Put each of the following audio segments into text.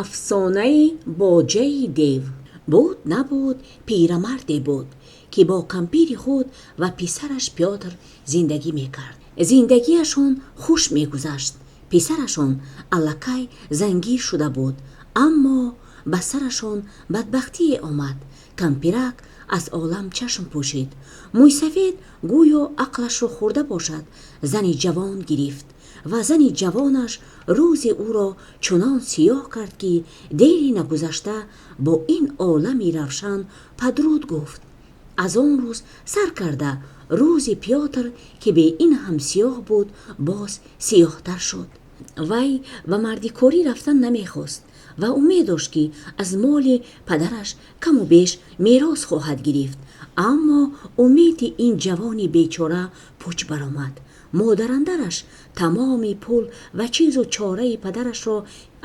Афсонаи боҷаи дев. Буд, набуд, пирамарде буд, ки бо кампири худ ва писараш Пьотр зиндагӣ мекард. Зиндагиашон хуш мегузашт. Писарашон аллакай зангир шуда буд, аммо ба сарашон бадбахтие омад. Кампирак аз олам чашм пӯшид. Мӯйсафед гӯё ақлашро хӯрда бошад, зани ҷавон гирифт ва зани ҷавонаш рӯзи ӯро чунон сиёҳ кард, ки дери нагузашта бо ин олами равшан падруд гуфт. Аз он рӯз сар карда, рӯзи Пьотр, ки бе ин ҳам сиёҳ буд, боз сиёҳтар шуд. Вай ба мардикорӣ рафтан намехост ва умед дошт, ки аз моли падараш каму беш мерос хоҳад гирифт. Аммо умеди ин ҷавони бечора пуч баромад. Модарандараш тамоми пул ва чизу чораи падарашро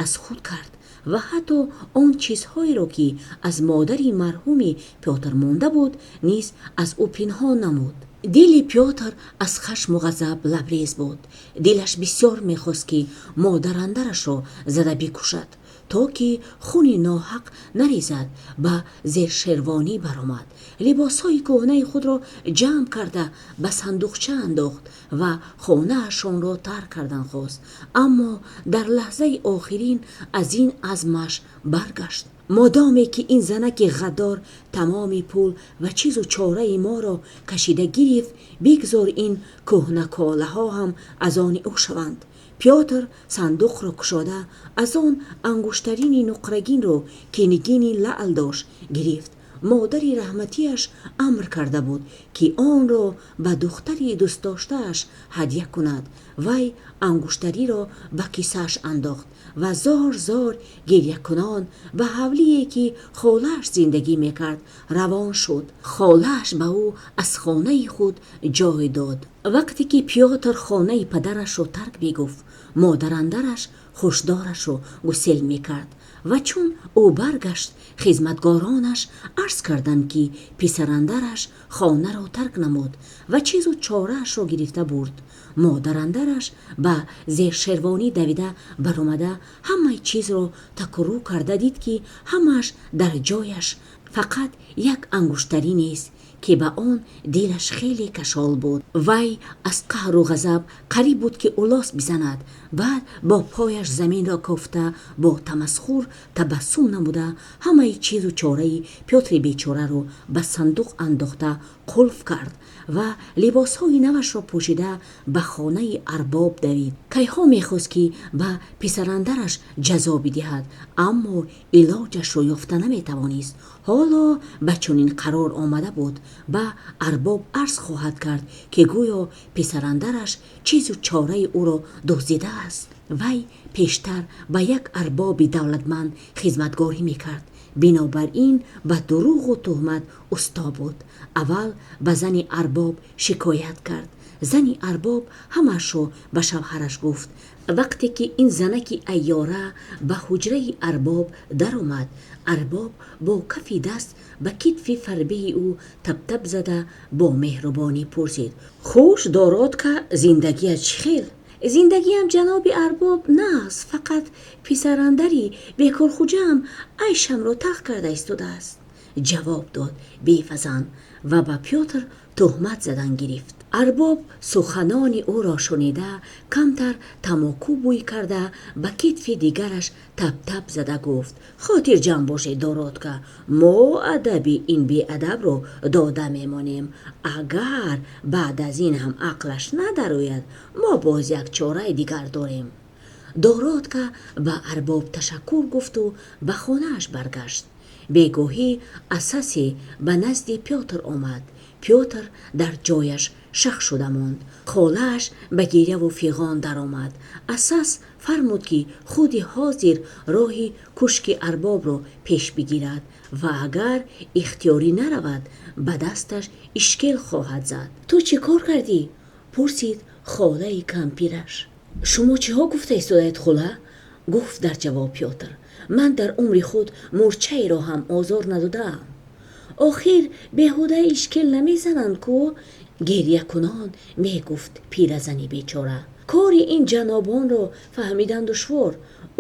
аз худ кард ва ҳатто он чизҳоеро, ки аз модари марҳуми Пьотр монда буд, низ аз ӯ пинҳон намуд. Дили Пьотр аз хашму ғазаб лабрез буд. Дилаш бисёр мехост, ки модарандарашро зада бикушад, то ки хуни ноҳақ наризад. Ба зершервонӣ баромад, либосҳои кӯҳнаи худро ҷамъ карда, ба сандуқча андохт ва хонаашонро тарк кардан хост. Аммо дар лаҳзаи охирин аз ин азмаш баргашт. Модоме ки ин занаки ғаддор тамоми пул ва чизу чораи моро кашида гирифт, бигзор ин кӯҳна-колаҳо ҳам аз они ӯ шаванд. Пьотр сандуқро кушода, аз он ангуштарини нуқрагинро, ки нигини лаъл дошт, гирифт. Модари раҳматиаш амр карда буд, ки онро ба духтари дӯстдоштааш ҳадя кунад. Вай ангуштариро ба кисааш андохт ва зор-зор гирякунон ба ҳавлие, ки холааш зиндагӣ мекард, равон шуд. Холааш ба ӯ аз хонаи худ ҷой дод. Вақте ки Пьотр хонаи падарашро тарк мегуфт, модарандараш хушдорашро гусел мекард. Ва чун ӯ баргашт, хизматгоронаш арз карданд, ки писарандараш хонаро тарк намуд ва чизу чораашро гирифта бурд. Модарандараш ба зершервонӣ давида баромада, ҳамаи чизро такрӯ карда дид, ки ҳамааш дар ҷояш, фақат як ангуштарӣ нест, ки ба он дилаш хеле кашол буд. Вай аз қаҳру ғазаб қариб буд, ки олос бизанад. Баъд бо пояш заминро кофта, бо тамасхур табассум намуда, ҳамаи чизу чораи Пьотри бечораро ба сандуқ андохта қулф кард ва либосҳои навашро пӯшида, ба хонаи арбоб давид. Кайҳо мехост, ки ба писарандараш ҷазо бидиҳад, аммо илоҷашро ёфта наметавонист. Ҳоло ба чунин қарор омада буд: ба арбоб арз хоҳад кард, ки гӯё писарандараш чизу чораи ӯро дуздидааст. Вай пештар ба як арбоби давлатманд хизматгорӣ мекард. Бинобар ин ба дурӯғу тӯҳмат усто буд. Аввал ба зани арбоб шикоят кард. Зани арбоб ҳамаашро ба шавҳараш гуфт. Вақте ки ин занаки айёра ба ҳуҷраи арбоб даромад, арбоб бо кафи даст ба китфи фарбеи ӯ табтаб зада, бо меҳрубонӣ пурсид: «Хуш, Дородка, зиндагиат чӣ хел?» «Зиндагиам, ҷаноби арбоб, нағз, фақат писарандари бекорхӯҷаам айшамро талх карда истодааст», ҷавоб дод бефазан ва ба Пьотр тӯҳмат задан гирифт. Арбоб суханони ӯро шунида, камтар тамоку бӯй карда, ба китфи дигараш табтаб зада гуфт: «Хотирҷам бошед, Дородка, мо адаби ин беадабро дода мемонем. Агар баъд аз ин ҳам ақлаш надарояд, мо боз як чораи дигар дорем». Дородка ба арбоб ташаккур гуфту ба хонааш баргашт. Бегоҳӣ асасе ба назди Пьотр омад. Пьотр дар ҷояш шах шуда монд. Холааш ба гиряву фиғон даромад. Асас фармуд, ки худи ҳозир роҳи кушки арбобро пеш бигирад ва агар ихтиёрӣ наравад, ба дасташ ишкел хоҳад зад. «Ту чӣ кор кардӣ?» пурсид холаи кампираш. «Шумо чиҳо гуфта истодаед, хола?» гуфт дар ҷавоб Пьотр. «Ман дар умри худ мӯрчаеро ҳам озор надодаам». «Охир беҳуда ишкел намезананд ку», гирякунон мегуфт пиразани бечора. Кори ин ҷанобонро фаҳмидан душвор.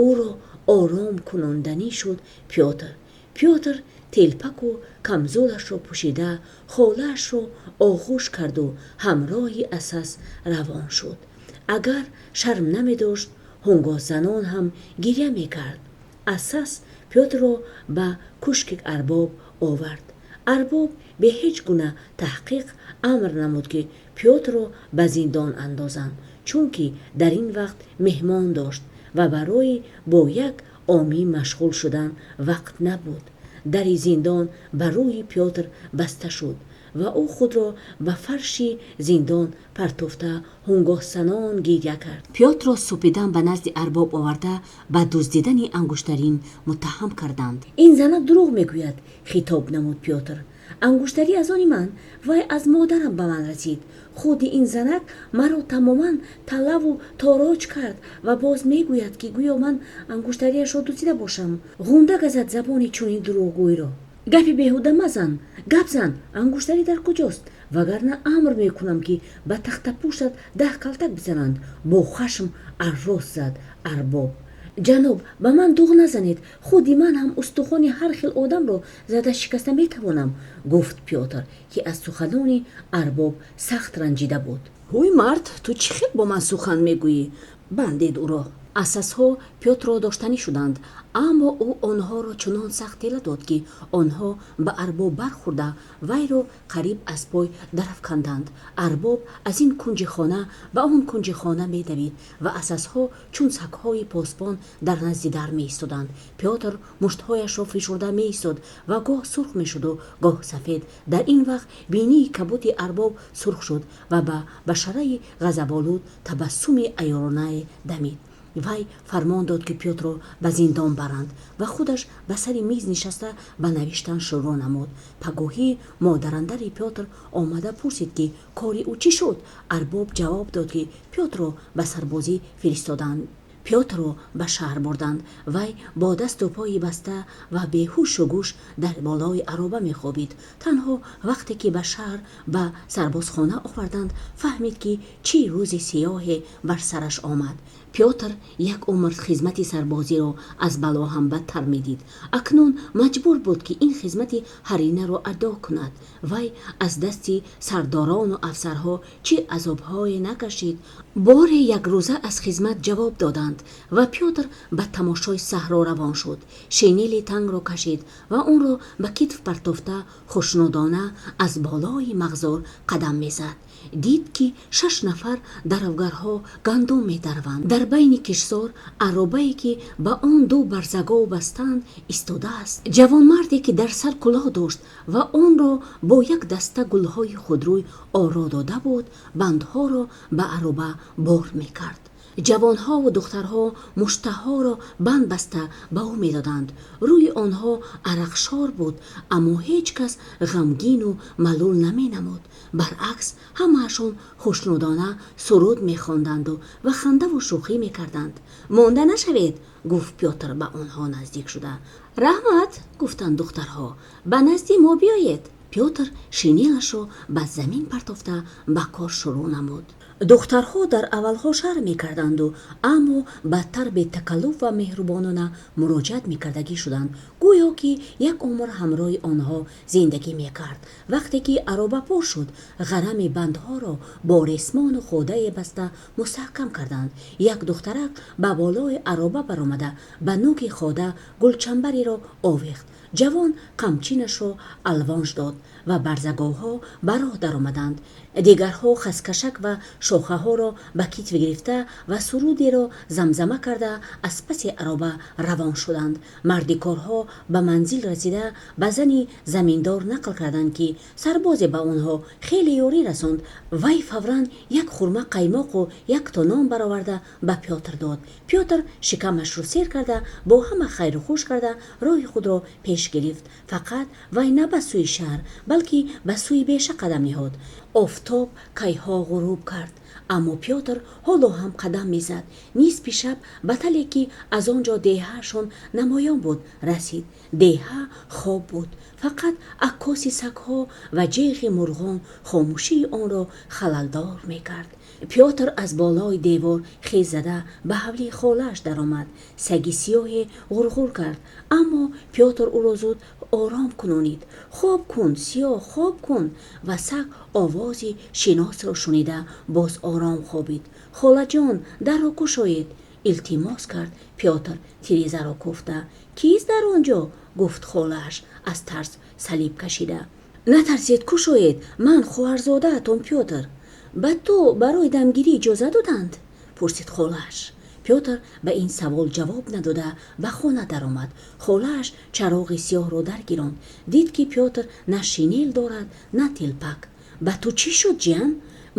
Ӯро ором кунонданӣ шуд Пьотр. Пьотр телпаку камзулашро пӯшида, холаашро оғӯш карду ҳамроҳи Асас равон шуд. Агар шарм намедошт, ҳунгосзанон ҳам гиря мекард. Асас Пьотрро ба кушки арбоб овард. Арбоб бе ҳеҷ гуна таҳқиқ амр намуд, ки Пьотрро ба зиндон андозанд, чунки дар ин вақт меҳмон дошт ва барои бо як омӣ машғул шудан вақт набуд. Дари зиндон ба рӯи Пьотр баста шуд ва ӯ худро ба фарши зиндон партофта, ҳунгосанон гиря кард. Пьотрро супидан ба назди арбоб оварда, ба дуздидани ангуштарин муттаҳам карданд. «Ин занак дурӯғ мегӯяд», хитоб намуд Пьотр. «Ангуштари аз они ман, вай аз модарам ба ман расид. Худи ин занак маро тамоман талаву тороҷ кард ва боз мегӯяд, ки гӯё ман ангуштарияшро дуздида бошам. Ғунда газад забони чунин дурӯғгӯйро.» «Гапи беҳуда мазан, гап зан, ангуштарӣ дар куҷост, вагарна амр мекунам, ки ба тахтапӯштат 10 калтак бизананд», бо хашм аррост зад арбоб. «Ҷаноб, ба ман дуғ назанед. Худи ман ҳам устухони ҳар хел одамро зада шикаста метавонам», гуфт Пьотр, ки аз суханони арбоб сахт ранҷида буд. «Ҳуй, мард, ту чӣ хел бо ман сухан мегӯӣ? Бандед ӯро!» Асасҳо Пьотрро доштанӣ шуданд, аммо ӯ онҳоро чунон сахт тела дод, ки онҳо ба арбоб бархӯрда, вайро қариб аз пой дарафканданд. Арбоб аз ин кунҷи хона ба он кунҷи хона медавид ва асасҳо чун сагҳои посбон дар назди дар меистоданд. Пьотр муштҳояшро фишурда меистод ва гоҳ сурх мешуду гоҳ сафед. Дар ин вақт бинии кабуди арбоб сурх шуд ва ба башараи ғазаболуд табассуми аёронае дамид. Вай фармон дод, ки Пьотрро ба зиндон баранд ва худаш ба сари миз нишаста, ба навиштан шурӯъ намуд. Пагоҳӣ модарандари Пьотр омада пурсид, ки кори ӯ чӣ шуд. Арбоб ҷавоб дод, ки Пьотрро ба сарбозӣ фиристоданд. Пьотрро ба шаҳр бурданд. Вай бо дасту пои баста ва беҳушу гӯш дар болои ароба мехобид. Танҳо вақте ки ба шаҳр ба сарбозхона оварданд, фаҳмид, ки чӣ рӯзи сиёҳе бар сараш омад. Пьотр як умр хизмати сарбозиро аз бало ҳам бадтар медид. Акнун маҷбур буд, ки ин хизмати ҳаринаро адо кунад. Вай аз дасти сардорону афсарҳо чӣ азобҳое накашид. Боре якрӯза аз хизмат ҷавоб доданд ва Пьотр ба тамошои саҳро равон шуд. Шинели тангро кашид ва онро ба китф партофта, хушнудона аз болои мағзор қадам мезад. Дид, ки шаш нафар даравгарҳо гандум медараванд. Дар байни киштзор аробае, ки ба он ду барзагов бастаанд, истодааст. Ҷавонмарде, ки дар сар кулоҳ дошт ва онро бо як даста гулҳои худрӯй оро дода буд, бандҳоро ба ароба бор мекард. Ҷавонҳову духтарҳо муштаҳоро банд баста ба ӯ медоданд. Рӯи онҳо арақшор буд, аммо ҳеҷ кас ғамгину малул наменамуд. Баръакс, ҳамаашон хушнудона суруд мехонданду ва хандаву шӯхӣ мекарданд. «Монда нашавед», гуфт Пьотр, ба онҳо наздик шуда. «Раҳмат», гуфтанд духтарҳо, «ба назди мо биёед». Пьотр шинелашро ба замин партофта, ба кор шурӯъ намуд. Духтарҳо дар аввалҳо шарм мекарданду, аммо баъдтар бетакаллуф ва меҳрубонона муроҷиат мекардагӣ шуданд, гӯё ки як умр ҳамроҳи онҳо зиндагӣ мекард. Вақте ки ароба пур шуд, ғарами бандҳоро бо ресмону ходае баста мустаҳкам карданд. Як духтарак ба болои ароба баромада, ба нӯки хода гулчамбареро овехт. Ҷавон қамчинашро алвонж дод ва барзаговҳо ба роҳ даромаданд. Дигарҳо хаскашак ва шохаҳоро ба китф гирифта ва сурудеро замзама карда, аз паси ароба равон шуданд. Мардикорҳо ба манзил расида, ба зани заминдор нақл карданд, ки сарбозе ба онҳо хеле ёрӣ расонд. Вай фавран як хурма қаймоқу як то нон бароварда, ба Пьотр дод. Пьотр шикамашро сер карда, бо ҳама хайру хуш карда, роҳи худро пеш гирифт. Фақат вай на ба сӯи шаҳр, балки ба сӯи беша қадам ниҳод. Офтоб кайҳо ғурӯб кард. Аммо Пьотр ҳоло ҳам қадам мезад. Нисфи шаб ба тале, ки аз он ҷо деҳаашон намоён буд, расид. Деҳа хоб буд. Фақат акоси сагҳо ва ҷеғи мурғон хомӯшии онро халалдор мекард. Пьотр аз болои девор хез зада, ба ҳавлии холааш даромад. Саги сиёҳе ғурғур кард, аммо Пьотр ӯро зуд ором кунонид. Хоб кун, Сиёҳ, хоб кун! Ва саг овози шиносро шунида, боз ором хобид. Холаҷон, дарро кушоед! Илтимос кард Пьотр тирезаро кӯфта. Кист дар он ҷо? Гуфт холааш аз тарс салиб кашида. Натарсед, кушоед, ман хоҳарзодаатон Пьотр. Ба ту барои дамгирӣ иҷоза доданд? Пурсид холааш. Пьотр ба ин савол ҷавоб надода, ба хона даромад. Холааш чароғи сиёҳро даргиронд. Дид, ки Пьотр на шинел дорад, на телпак. Ба ту чӣ шуд, ҷиян?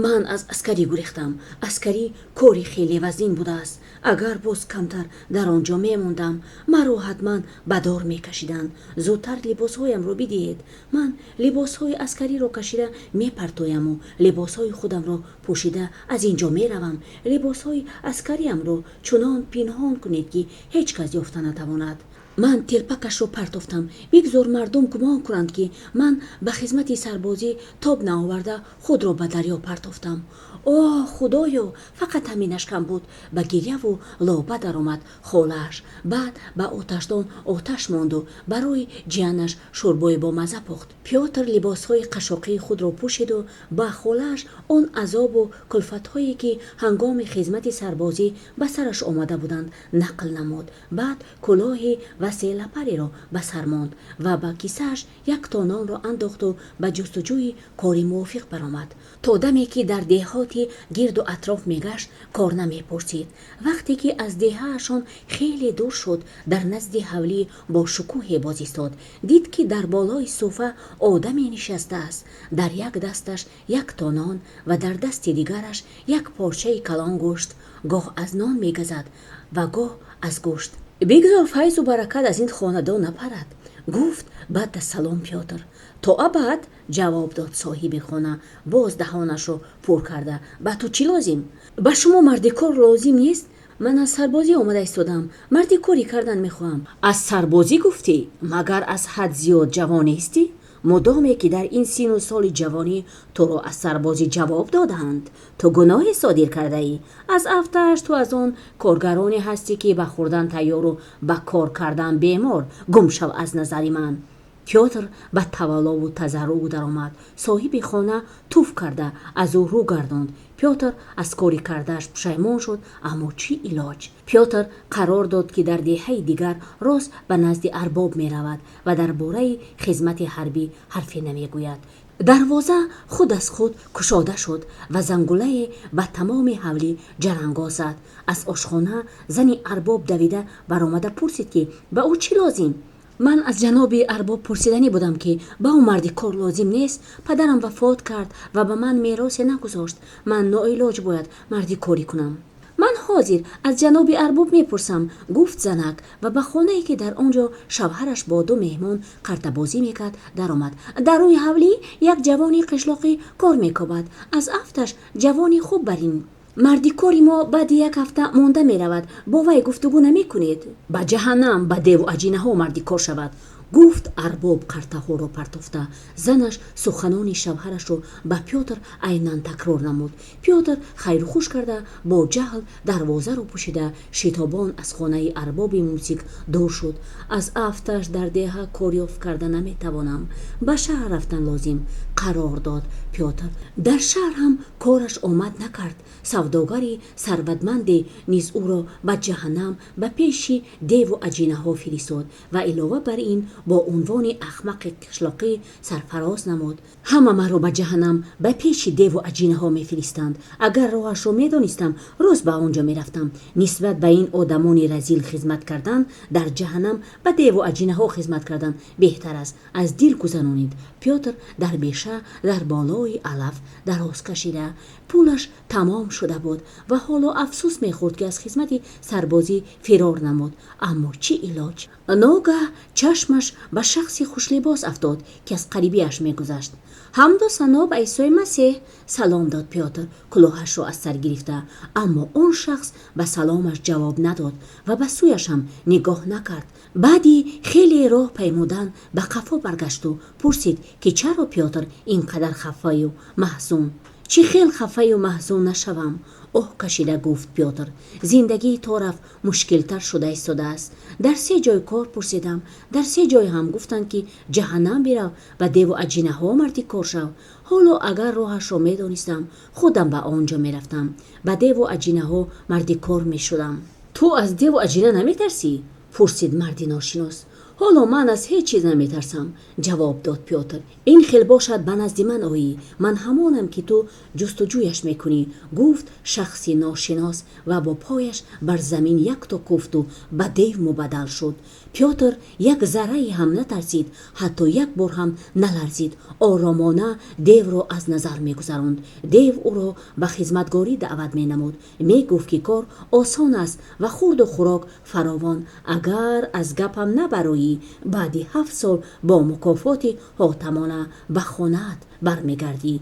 Ман аз аскарӣ гурехтам. Аскарӣ кори хеле вазнин будааст. Агар боз камтар дар он ҷо мемондам, маро ҳатман ба дор мекашиданд. Зудтар либосҳоямро бидиҳед. Ман либосҳои аскариро кашида мепартояму либосҳои худамро пӯшида аз ин ҷо меравам. Либосҳои аскариамро чунон пинҳон кунед, ки ҳеҷ кас ёфта натавонад. Ман телпакашро партофтам. Бигзор мардум гумон кунанд, ки ман ба хизмати сарбозӣ тоб наоварда, худро ба дарё партофтам. Оҳ, Худоё, фақат ҳаминаш кам буд! Ба гиряву лоба даромад холааш. Баъд ба оташдон оташ монду барои ҷиянаш шӯрбои бомаза пухт. Пьотр либосҳои қашоқии худро пӯшиду ба холааш он азобу кулфатҳое, ки ҳангоми хизмати сарбозӣ ба сараш омада буданд, нақл намуд. Баъд кулоҳи васелапареро ба сар монд ва ба кисааш як то нонро андохту ба ҷустуҷӯи кори мувофиқ баромад. То даме, ки дар деҳоти гирду атроф мегашт, кор намепурсид. Вақте ки аз деҳаашон хеле дур шуд, дар назди ҳавлии бошукӯҳе боз истод. Дид, ки дар болои суфа одаме нишастааст. Дар як дасташ як то нон ва дар дасти дигараш як порчаи калон гӯшт. Гоҳ аз нон мегазад ва гоҳ аз гӯшт. Бигзор файзу баракат аз ин хонадон напарад, гуфт баъд аз салом Пьотр. То абад, ҷавоб дод соҳиби хона, боз даҳонашро пур карда. Ба ту чӣ лозим? Ба шумо мардикор лозим нест? Ман аз сарбозӣ омада истодам, мардикорӣ кардан мехоҳам. Аз сарбозӣ гуфтӣ? Магар аз ҳад зиёд ҷавон нестӣ? Мудоме ки дар ин сину соли ҷавонӣ туро аз сарбозӣ ҷавоб додаанд, ту гуноҳе содир кардаӣ. Аз афташ ту аз он коргароне ҳастӣ, ки ба хӯрдан тайёру ба кор кардан бемор. Гум шав аз назари ман! Пьотр ба таваллову тазарруъ даромад. Соҳиби хона туф карда аз ӯ рӯ гардонд. Пьотр аз кори кардааш пушаймон шуд, аммо чӣ илоҷ? Пьотр қарор дод, ки дар деҳаи дигар рост ба назди арбоб меравад ва дар бораи хизмати ҳарбӣ ҳарфе намегӯяд. Дарвоза худ аз худ кушода шуд ва зангулае ба тамоми ҳавлӣ ҷарангоз зад. Аз ошхона зани арбоб давида баромада пурсид, ки ба ӯ чӣ лозим? Ман аз ҷаноби арбоб пурсиданӣ будам, ки ба ӯ марди кор лозим нест? Падарам вафот кард ва ба ман меросе нагузошт. Ман ноилоҷ бояд мардикорӣ кунам. Ман ҳозир аз ҷаноби арбоб мепурсам, гуфт занак ва ба хонае, ки дар он ҷо шавҳараш бо ду меҳмон картабозӣ мекард, даромад. Дар рӯи ҳавлӣ як ҷавони қишлоқӣ кор мекобад. Аз афташ ҷавони хуб барин. Мардикори мо баъди як ҳафта монда меравад. Бо вай гуфтугӯ намекунед? Ба ҷаҳаннам, ба деву аҷинаҳо мардикор шавад! Гуфт арбоб қартаҳоро партофта. Занаш суханони шавҳарашро ба Пьотр айнан такрор намуд. Пьотр хайру хуш карда, бо ҷаҳл дарвозаро пӯшида, шитобон аз хонаи арбоби мумсик дур шуд. Аз афташ дар деҳа кор ёфт карда наметавонам. Ба шаҳр рафтан лозим, қарор дод Пьотр. Дар шаҳр ҳам кораш омад накард. Савдогари сарватманде низ ӯро ба ҷаҳаннам, ба пеши деву аҷинаҳо фиристод ва илова бар ин бо унвони ахмақи қишлоқӣ сарфароз намуд. Ҳама маро ба ҷаҳаннам, ба пеши деву аҷинаҳо мефиристанд. Агар роҳашро медонистам, рост ба он ҷо мерафтам. Нисбат ба ин одамони разил хизмат кардан, дар ҷаҳаннам ба деву аҷинаҳо хизмат кардан беҳтар аст, аз дил гузаронид Пьотр дар беша дар болои алаф дароз кашида. Пулаш тамом шуда буд ва ҳоло афсӯс мехӯрд, ки аз хизмати сарбозӣ фирор намуд. Аммо чӣ илоҷ? Ногаҳ чашмаш ба шахси хушлибос афтод, ки аз қарибиаш мегузашт. Ҳамду сано ба Исои Масеҳ, салом дод Пьотр, кулоҳашро аз сар гирифта. Аммо он шахс ба саломаш ҷавоб надод ва ба сӯяш ҳам нигоҳ накард. Баъди хеле роҳ паймудан ба қафо баргашту пурсид, ки чаро Пьотр ин қадар хафаю маҳзун. Чӣ хел хафаю маҳзун нашавам? Оҳ кашида гуфт Пьотр. Зиндагии торафт мушкилтар шуда истодааст. Дар се ҷой кор пурсидам. Дар се ҷой ҳам гуфтанд, ки ҷаҳаннам бирав, ба деву аҷинаҳо мардикор шав. Ҳоло агар роҳашро медонистам, худам ба он ҷо мерафтам, ба деву аҷинаҳо мардикор мешудам. Ту аз деву аҷина наметарсӣ? Пурсид марди ношинос. Ҳоло ман аз ҳеҷ чиз наметарсам, ҷавоб дод Пьотр. Ин хел бошад, ба назди ман оӣ. Ман ҳамонам, ки ту ҷустуҷӯяш мекунӣ, гуфт шахси ношинос ва бо пояш бар замин якто куфту ба дев мубаддал шуд. Пьотр як заррае ҳам натарсид, ҳатто як бор ҳам наларзид. Оромона девро аз назар мегузаронд. Дев ӯро ба хизматгорӣ даъват менамуд. Мегуфт, ки кор осон аст ва хӯрду хӯрок фаровон. Агар аз гапам набароӣ, баъди 7 сол бо мукофоти ҳотамона ба хонаат бармегардӣ.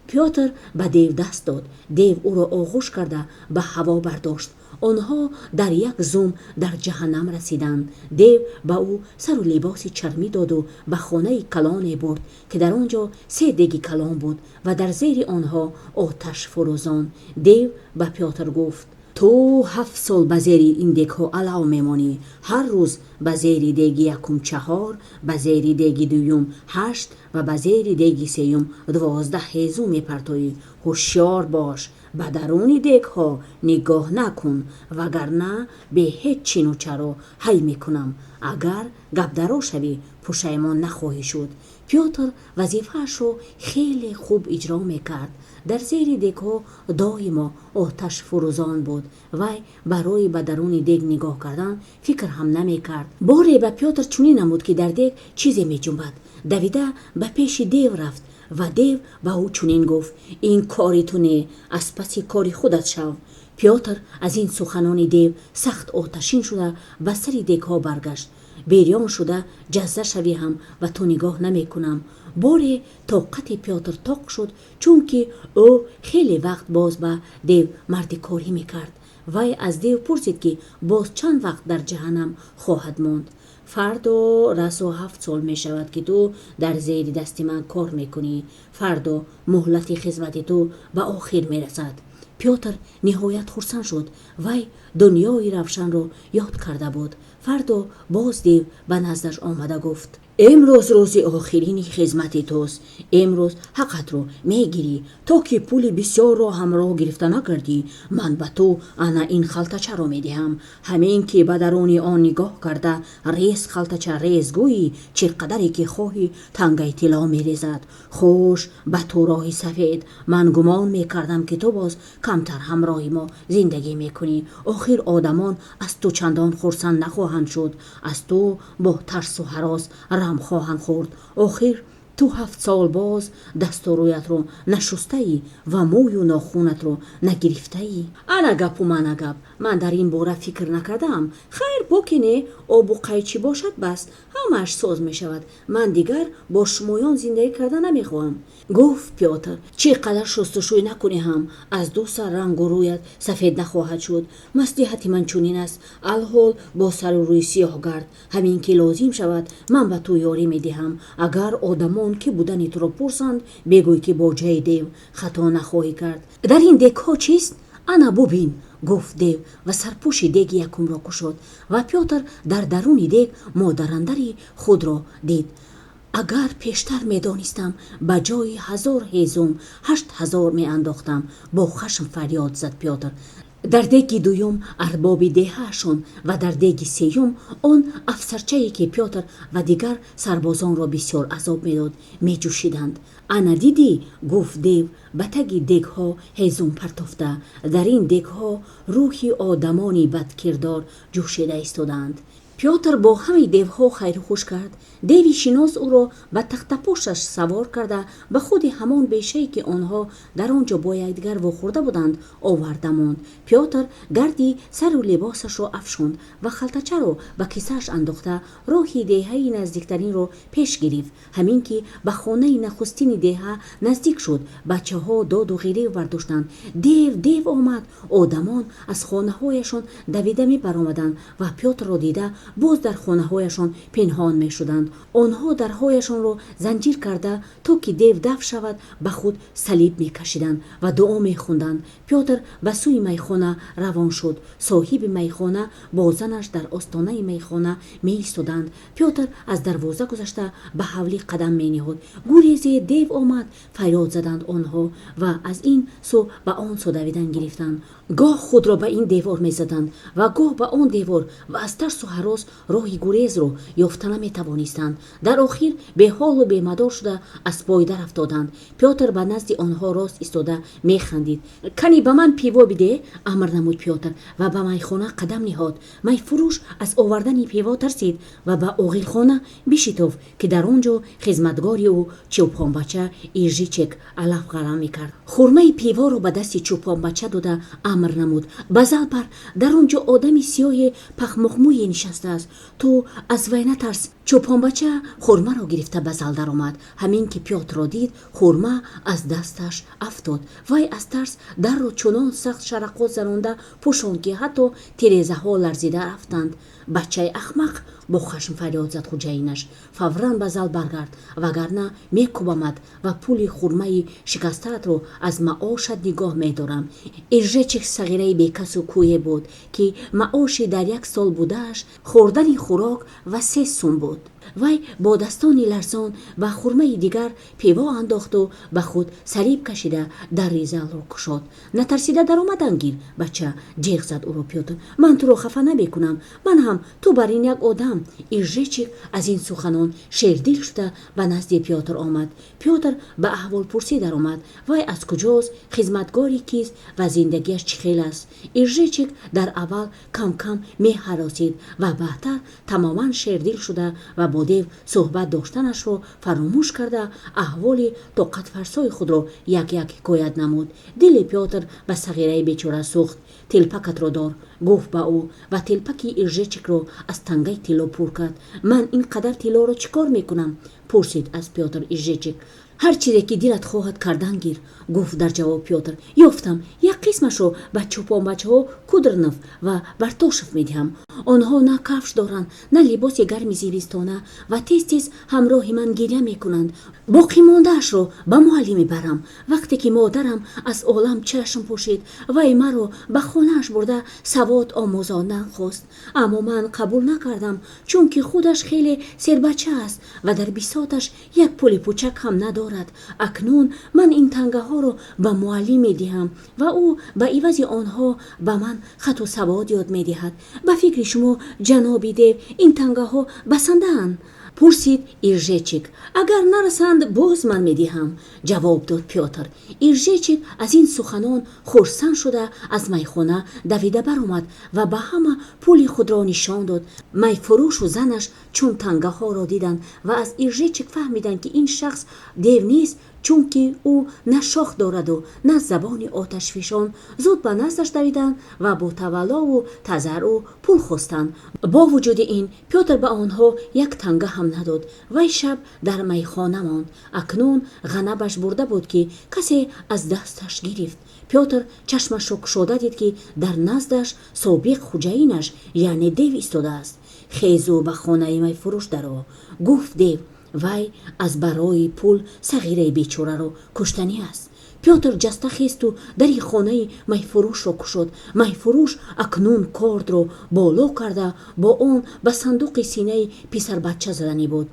Пьотр ба дев даст дод. Дев ӯро оғӯш карда, ба ҳаво бардошт. Онҳо дар як зум дар ҷаҳаннам расиданд. Дев ба ӯ сару либоси чармӣ доду ба хонаи калоне бурд, ки дар он ҷо се деги калон буд ва дар зери онҳо оташ фурӯзон. Дев ба Пьотр гуфт: ту 7 сол ба зери ин дегҳо алав мемонӣ. Ҳар рӯз ба зери деги якум чаҳор, ба зери деги дуюм ҳашт ва ба зери деги сеюм 12 ҳезум мепартоӣ. Ҳушёр бош, ба даруни дегҳо нигоҳ накун, вагарна бе ҳеҷ чину чаро ҳай мекунам. Агар гапдаро шавӣ, пушаймон нахоҳӣ шуд. Пьотр вазифаашро хеле хуб иҷро мекард. Дар зери дегҳо доимо оташ фурӯзон буд. Вай барои ба даруни дег нигоҳ кардан фикр ҳам намекард. Боре ба Пьотр чунин намуд, ки дар дег чизе меҷунбад. Давида ба пеши дев рафт ва дев ба ӯ чунин гуфт: ин кори ту не, аз паси кори худат шав. Пьотр аз ин суханони дев сахт оташин шуда, ба сари дегҳо баргашт. Берён шуда ҷазза шавӣ ҳам, ба ту нигоҳ намекунам. Боре тоқати Пьотр тоқ шуд, чунки ӯ хеле вақт боз ба дев мардикорӣ мекард. Вай аз дев пурсид, ки боз чанд вақт дар ҷаҳаннам хоҳад монд. Фардо расо 7 сол мешавад, ки ту дар зери дасти ман кор мекунӣ. Фардо муҳлати хизмати ту ба охир мерасад. Пьотр ниҳоят хурсанд шуд. Вай дунёи равшанро ёд карда буд. Фардо боз дев ба наздаш омада гуфт: имрӯз рӯзи охирини хизмати туст. Имрӯз ҳаққатро мегирӣ. То ки пули бисёрро ҳамроҳ гирифта накардӣ, ман ба ту ана ин халтачаро медиҳам. Ҳамин ки ба даруни он нигоҳ карда, рез халтача рез гӯӣ, чӣ қадаре ки хоҳӣ тангаи тилло мерезад. Хуш ба ту роҳи сафед. Ман гумон мекардам, ки ту боз камтар ҳамроҳи мо зиндагӣ мекунӣ. Охир одамон аз ту чандон хурсанд нахоҳанд шуд, аз ту бо тарсу ҳарос рам хоҳанд хӯрд. Охир ту 7 сол боз дасту рӯятро нашустаӣ ва мӯю нохунатро нагирифтаӣ. Ана гапу мана гап, ман дар ин бора фикр накардаам. Хайр, боке не, обу қайчӣ бошад, бас, ҳамааш соз мешавад. Ман дигар бо шумоён зиндагӣ карда намехоҳам, гуфт Пьотр. Чӣ қадар шустушӯй накунӣ ҳам, аз ду сар рангу рӯят сафед нахоҳад шуд. Маслиҳати ман чунин аст: алҳол бо сару рӯи сиёҳ гард. Ҳамин ки лозим шавад, ман ба ту ёрӣ медиҳам. Агар одамон ки будани туро пурсанд, бигӯй, ки боҷаи дев, хато нахоҳӣ кард. Дар ин дегҳо чист? Ана бубин, гуфт дев ва сарпӯши деги якумро кушод ва Пьотр дар даруни дег модарандари худро дид. Агар пештар медонистам, ба ҷои 1000 ҳезум 8000 меандохтам, бо хашм фарёд зад Пьотр. Дар деги дуюм арбоби деҳаашон ва дар деги сеюм он афсарчае, ки Пьотр ва дигар сарбозонро бисёр азоб медод, меҷӯшиданд. Ана дидӣ, гуфт дев ба таги дегҳо ҳезум партофта, дар ин дегҳо рӯҳи одамони бадкирдор ҷӯшида истодаанд. Пётр бо ҳамаи девҳо хайру хуш кард. Деви шинос ӯро ба тахтапошаш савор карда, ба худи ҳамон бешае, ки онҳо дар он ҷо бо якдигар вохӯрда буданд, оварда монд. Пётр гарди сару либосашро афшонд ва халтачаро ба кисааш андохта, роҳи деҳаи наздиктаринро пеш гирифт. Ҳамин ки ба хонаи нахустини деҳа наздик шуд, бачаҳо доду ғирев бардоштанд: "Дев, дев омад!" Одамон аз хонаҳояшон давида мебаромаданд ва Пётрро дида, боз дар хонаҳояшон пинҳон мешуданд. Онҳо дарҳояшонро занҷир карда, то ки дев даф шавад, ба худ салиб мекашиданд ва дуо мехонданд. Пётр ба сӯи майхона равон шуд. Соҳиби майхона бо занаш дар остонаи майхона меистоданд. Пётр аз дарвоза гузашта, ба ҳавлӣ қадам мениҳод. "Гурезед, дев омад!" фарёд заданд онҳо ва аз ин сӯ ба он сӯ давидан гирифтанд. Гоҳ худро ба ин девор мезаданд ва гоҳ ба он девор ва аз тарсу ҳарос роҳи гурезро ёфта наметавонистанд. Дар охир беҳолу бемадор шуда, аз пой дарафтоданд. Пётр ба назди онҳо рост истода механдид. "Кани, ба ман пиво бидеҳ", амр намуд Пётр ва ба майхона қадам ниҳод. Майфурӯш аз овардани пиво тарсид ва ба оғилхона бишитофт, ки дар он ҷо хизматгори ӯ чӯпонбача Ежичек алаф ғалам мекард. Хурмаи пиворо ба дасти чӯпонбача дода, амр намуд: "Ба зал пар, дар он ҷо одами сиёҳи пахмуқмӯе нишастааст. Ту аз вай натарс." Чӯпонбача хурмаро гирифта, ба зал даромад. Ҳамин ки Пётрро дид, хурма аз дасташ афтод. Вай аз тарс дарро чунон сахт шараққот занонда пӯшонд, ки ҳатто тирезаҳо ларзида рафтанд. "Бачаи ахмақ!" бо хашм фарёд зад хӯҷаинаш. "Фавран ба зал баргард, вагарна мекӯбамат ва пули хурмаи шикастаатро аз маошат нигоҳ медорам." Ежичек сағираи бекасу кӯе буд, ки маоши дар як сол будааш хӯрдани хӯрок ва 3 сум буд. Вай бо дастони ларзон ба хурмаи дигар пиво андохту ба худ салиб кашида, дари залро кушод. "Натарсида даромадан гир, бача", ҷеғ зад ӯро Пётр. "Ман туро хафа намекунам. Ман ҳам ту барин як одам." Ежичек аз ин суханон шердил шуда, ба назди Пётр омад. Пётр ба аҳволпурсӣ даромад: вай аз куҷост, хизматгори кист ва зиндагиаш чӣ хел аст. Ежичек дар аввал кам-кам меҳаросид ва баъдтар тамоман шердил шуда ва бо дев суҳбат доштанашро фаромӯш карда, аҳволи тоқатфарсои худро як-як ҳикоят намуд. Дили Пётр ба сағираи бечора сӯхт. "Телпакатро дор", гуфт ба ӯ ва телпаки Ежичекро аз тангаи тилло пур кард. "Ман ин қадар тиллоро чӣ кор мекунам?" пурсид аз Пётр Ежичек. "Ҳар чизе ки дилат хоҳад, кардан гир", гуфт дар ҷавоб Пётр. "Ёфтам, як қисмашро ба чӯпонбачаҳо Кудрнов ва Бартошев медиҳам. Онҳо на кафш доранд, на либоси гарми зимистона ва тез-тез ҳамроҳи ман гиря мекунанд. Боқимондаашро ба муаллим мебарам. Вақте ки модарам аз олам чашм пӯшид, вай маро ба хонааш бурда савод омӯзондан хост. Аммо ман қабул накардам, чунки худаш хеле сербача аст ва дар бисоташ як пули пучак ҳам надорад. Акнун ман ин тангаҳоро ба муаллим медиҳам ва ӯ ба ивази онҳо ба ман хату савод ёд медиҳад. Ба фикри шумо, ҷаноби дев, ин тангаҳо басандаанд?" пурсид Ежичек. "Агар нарасанд, боз ман медиҳам", ҷавоб дод Пётр. Ежичек аз ин суханон хурсанд шуда, аз майхона давида баромад ва ба ҳама пули худро нишон дод. Майфурӯшу занаш чун тангаҳоро диданд ва аз Ежичек фаҳмиданд, ки ин шахс дев нест, чунки ӯ на шох дораду на забони оташфишон, зуд ба наздаш давиданд ва бо таваллоу тазаррӯъ пул хостанд. Бо вуҷуди ин, Пётр ба онҳо як танга ҳам надод. Вай шаб дар майхона монд. Акнун ғанабаш бурда буд, ки касе аз дасташ гирифт. Пётр чашмашро кушода дид, ки дар наздаш собиқ хӯҷаинаш, яъне дев истодааст. "Хезу ба хонаи майфурӯш даро", гуфт дев. "Вай аз барои пул сағираи бечораро куштанӣ аст." Пётр ҷаста хесту дари хонаи майфурӯшро кушод. Майфурӯш акнун кордро боло карда, бо он ба сандуқи синаи писарбача задани буд.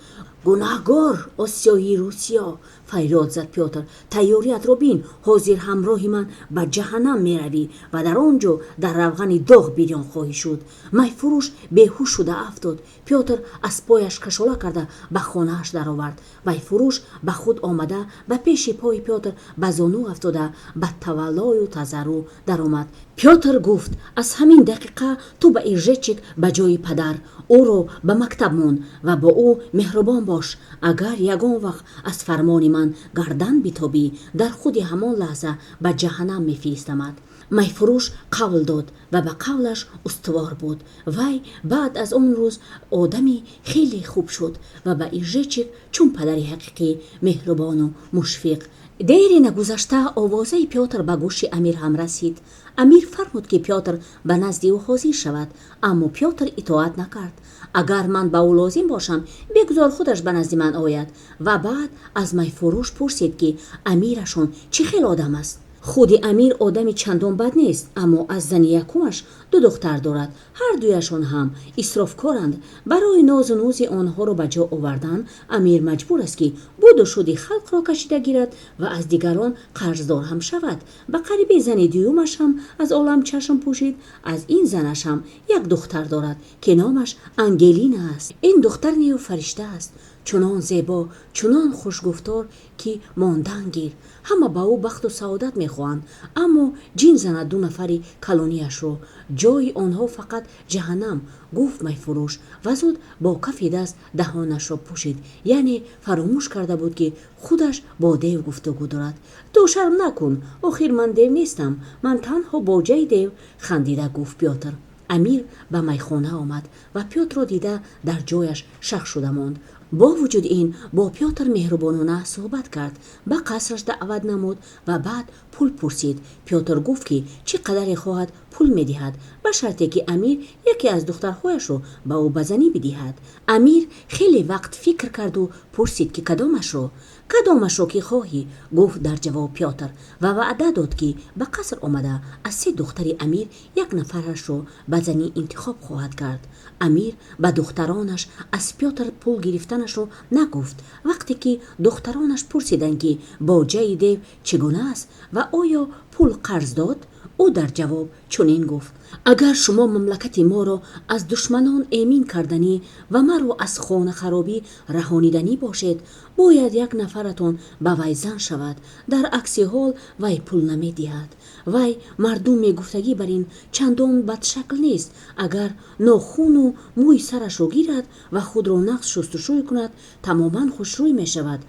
Гунаҳгор, осиёи Русиё, фарёд зад Пьотр. Тайёриятро бин, ҳозир ҳамроҳи ман ба ҷаҳаннам меравӣ ва дар он ҷо дар равғани доғ бириён хоҳӣ шуд. Майфурӯш беҳуш шуда афтод. Пьотр аз пояш кашола карда, ба хонааш даровард. Майфурӯш ба худ омада, ба пеши пои Пьотр ба зону афтода, ба таваллою тазаррӯъ даромад. Пьотр гуфт: Аз ҳамин дақиқа ту ба Ежичек ба ҷои падар. Ӯро ба мактаб мон ва бо ӯ меҳрубон бош. Агар ягон вақт аз фармони ман гардан битобӣ, дар худи ҳамон лаҳза ба ҷаҳаннам мефиристамат. Майфурӯш қавл дод ва ба қавлаш устувор буд. Вай баъд аз он рӯз одами хеле хуб шуд ва ба Ежичек чун падари ҳақиқӣ меҳрубону мушфиқ. Дере нагузашта овозаи Пьотр ба гӯши амир ҳам расид. Амир фармуд, ки Пьотр ба назди ӯ ҳозир шавад, аммо Пьотр итоат накард. Агар ман ба ӯ лозим бошам, бигзор худаш ба назди ман ояд. Ва баъд аз майфурӯш пурсид, ки амирашон чӣ хел одам аст. Худи амир одами чандон бад нест, аммо аз зани якумаш ду духтар дорад. Ҳар дуяшон ҳам исрофкоранд. Барои нозу нузи онҳоро ба ҷо овардан амир маҷбур аст, ки буду шуди халқро кашида гирад ва аз дигарон қарздор ҳам шавад. Ба қариби зани дуюмаш ҳам аз олам чашм пӯшид. Аз ин занаш ҳам як духтар дорад, ки номаш Ангелина аст. Ин духтар нею фаришта аст, чунон зебо, чунон хушгуфтор, ки мондан гир. Ҳама ба ӯ бахту саодат мехоҳанд, аммо ҷин занад ду нафари калонияшро, ҷойи онҳо фақат ҷаҳаннам, гуфт майфурӯш ва зуд бо кафи даст даҳонашро пӯшид, яъне фаромӯш карда буд, ки худаш бо дев гуфтугӯ дорад. Ту шарм накун, охир ман дев нестам, ман танҳо боҷаи дев, хандида гуфт Пьотр. Амир ба майхона омад ва Пьотрро дида, дар ҷояш шах шуда монд. Бо вуҷуди ин бо Пьотр меҳрубонона суҳбат кард, ба қасраш даъват намуд ва баъд пул пурсид. Пьотр гуфт, ки чӣ қадаре хоҳад, пул медиҳад, ба шарте ки амир яке аз духтарҳояшро ба ӯ ба занӣ бидиҳад. Амир хеле вақт фикр карду пурсид, ки кадомашро. Кадомашро ки хоҳӣ, гуфт дар ҷавоб Пьотр ва ваъда дод, ки ба қаср омада, аз се духтари амир як нафарашро ба занӣ интихоб хоҳад кард. Амир ба духтаронаш аз Пьотр пул гирифтанашро нагуфт. Вақте ки духтаронаш пурсиданд, ки боҷаи дев чӣ гуна аст ва оё пул қарз дод, ӯ дар ҷавоб чунин гуфт: Агар шумо мамлакати моро аз душманон эмин карданӣ ва маро аз хонахаробӣ раҳониданӣ бошед, бояд як нафаратон ба вай зан шавад. Дар акси ҳол вай пул намедиҳад. Вай мардум мегуфтагӣ бар ин чандон бадшакл нест. Агар нохуну мӯи сарашро гирад ва худро нағз шустушӯй кунад, тамоман хушрӯй мешавад.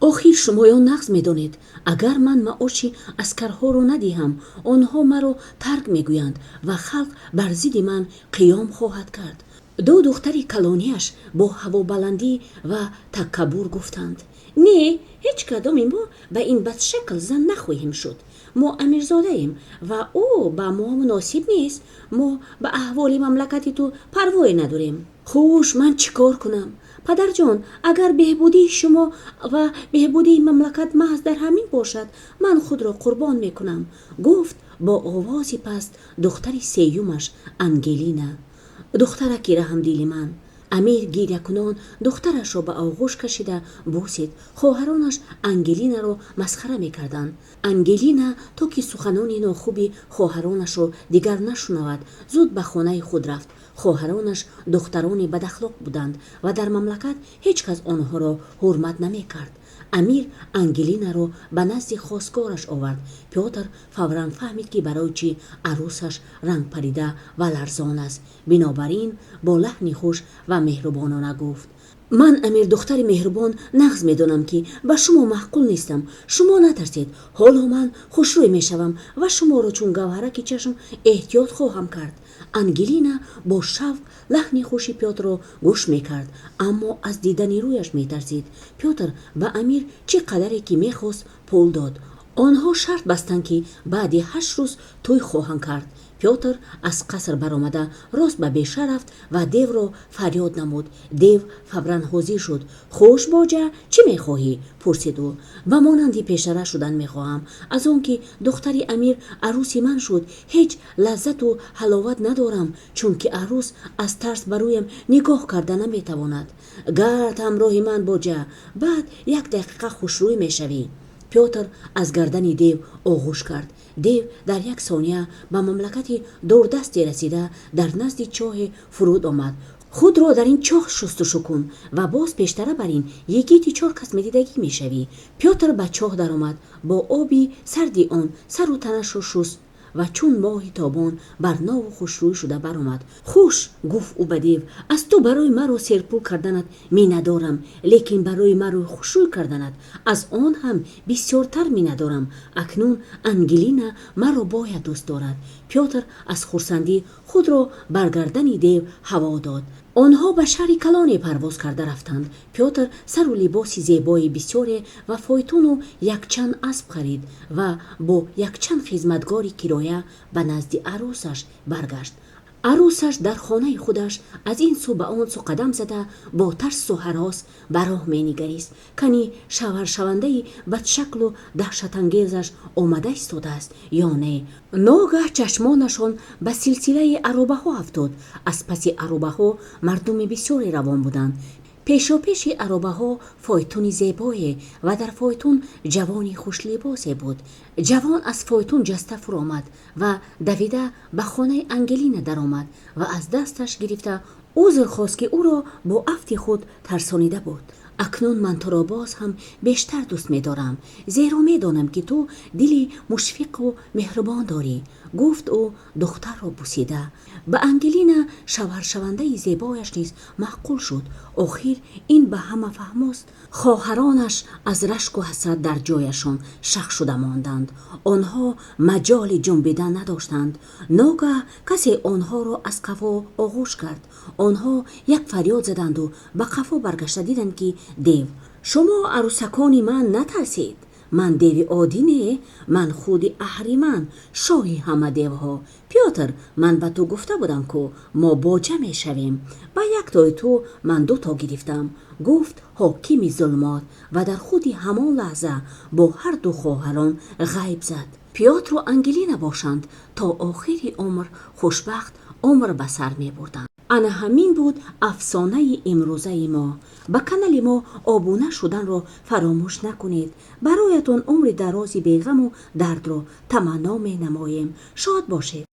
Охир шумоён нағз медонед, агар ман маоши аскарҳоро надиҳам, онҳо маро тарк мегӯянд ва халқ бар зидди ман қиём хоҳад кард. Ду духтари калонияш бо ҳавобаландӣ ва такаббур гуфтанд: Не, ҳеҷ кадоми мо ба ин бадшакл зан нахоҳем шуд. Мо амирзодаем ва ӯ ба мо муносиб нест. Мо ба аҳволи мамлакати ту парвое надорем. Хуш, ман чӣ кор кунам? Падарҷон, агар беҳбудии шумо ва беҳбудии мамлакат маҳз дар ҳамин бошад, ман худро қурбон мекунам, гуфт бо овози паст духтари сеюмаш Ангелина. Духтараки раҳмдили ман. Амир гирякунон духтарашро ба оғӯш кашида бусид. Хоҳаронаш Ангелинаро масхара мекарданд. Ангелина, то ки суханони нохуби хоҳаронашро дигар нашунавад, зуд ба хонаи худ рафт. Хоҳаронаш духтарони бадахлоқ буданд ва дар мамлакат ҳеҷ кас онҳоро ҳурмат намекард. Амир Ангелинаро ба назди хостгораш овард. Пьотр фавран фаҳмид, ки барои чӣ арӯсаш рангпарида ва ларзон аст. Бинобар ин бо лаҳни хуш ва меҳрубонона гуфт: Ман, амирдухтари меҳрубон, нағз медонам, ки ба шумо маъқул нестам. Шумо натарсед, ҳоло ман хушрӯй мешавам ва шуморо чун гавҳараки чашм эҳтиёт хоҳам кард. Ангелина бо шавқ лаҳни хуши Пьотрро гӯш мекард, аммо аз дидани рӯяш метарсид. Пьотр ба амир чӣ қадаре ки мехост, пул дод. Онҳо шарт бастанд, ки баъди 8 рӯз тӯй хоҳанд кард. Пётр аз қаср баромада, рост ба беша рафт ва девро фарёд намуд. Дев фавран ҳозир шуд. «Хуш, боҷа, чӣ мехоҳӣ?» — пурсид ӯ. «Ба монанди пештара шудан мехоҳам. Аз он ки духтари амир арӯси ман шуд, ҳеҷ лаззату ҳаловат надорам, чунки арӯс аз тарс ба рӯям нигоҳ карда наметавонад». «Гард ҳамроҳи ман, боҷа, баъд як дақиқа хушрӯй мешавӣ». Пётр аз гардани дев оғӯш кард. Дев дар як сония ба мамлакати дурдасте расида, дар назди чоҳе фуруд омад. «Худро дар ин чоҳ шустушу кун ва боз пештара барин йигити чоркасб медидагӣ мешавӣ». Пётр ба чоҳ даромад, бо оби сарди он сару танашро шуст ва чун моҳи тобон барнову хушрӯй шуда баромад. «Хуш, — гуфт ӯ ба дев, — аз ту барои маро серпул карданат миннатдорам, лекин барои маро хушрӯй карданат аз он ҳам бисёртар миннатдорам. Акнун Ангелина маро бояд дӯст дорад». Пётр аз хурсандӣ худро бар гардани дев ҳаво дод. Онҳо ба шаҳри калоне парвоз карда рафтанд. Пётр сару либоси зебои бисёре ва фойтуну якчанд асп харид ва бо якчанд хизматгори кироя ба назди арӯсаш баргашт. Арӯсаш дар хонаи худаш аз ин сӯ ба он сӯ қадам зада, бо тарсу ҳарос ба роҳ менигарист, кани шавҳаршавандаи бадшаклу даҳшатангезаш омада истодааст ё не. Ногаҳ чашмонашон ба силсилаи аробаҳо афтод. Аз паси аробаҳо мардуми бисёре равон буданд. Пешопеши аробаҳо фойтуни зебое ва дар фойтун ҷавони хушлибосе буд. Ҷавон аз фойтун ҷаста фуромад ва давида ба хонаи Ангелина даромад ва аз дасташ гирифта узр хост, ки ӯро бо афти худ тарсонида буд. «Акнун ман туро боз ҳам бештар дӯст медорам, зеро медонам, ки ту дили мушфиқу меҳрубон дорӣ», — гуфт ӯ, духтарро бусида. Ба Ангелина шавҳаршавандаи зебояш низ маъқул шуд. Охир ин ба ҳама фаҳмост. Хоҳаронаш аз рашку ҳасад дар ҷояшон шах шуда монданд. Онҳо маҷоли ҷунбидан надоштанд. Ногаҳ касе онҳоро аз қафо оғӯш кард. Онҳо як фарёд заданду ба қафо баргашта диданд, ки дев. «Шумо, арӯсакони ман, натарсед. Ман деви оддӣ не, ман худи Аҳриман, шоҳи ҳама девҳо. Пётр, ман ба ту гуфта будам, ку мо боҷа мешавем. Ба яктои ту ман дуто гирифтам», — гуфт ҳокими зулмот ва дар худи ҳамон лаҳза бо ҳарду хоҳарон ғайб зад. Пётру Ангелина бошанд, то охири умр хушбахт умр ба сар мебурданд. Ана ҳамин буд афсонаи имрӯзаи мо. Ба канали мо обуна шуданро фаромӯш накунед. Бароятон умри дарози беғаму дардро таманно менамоем. Шод бошед.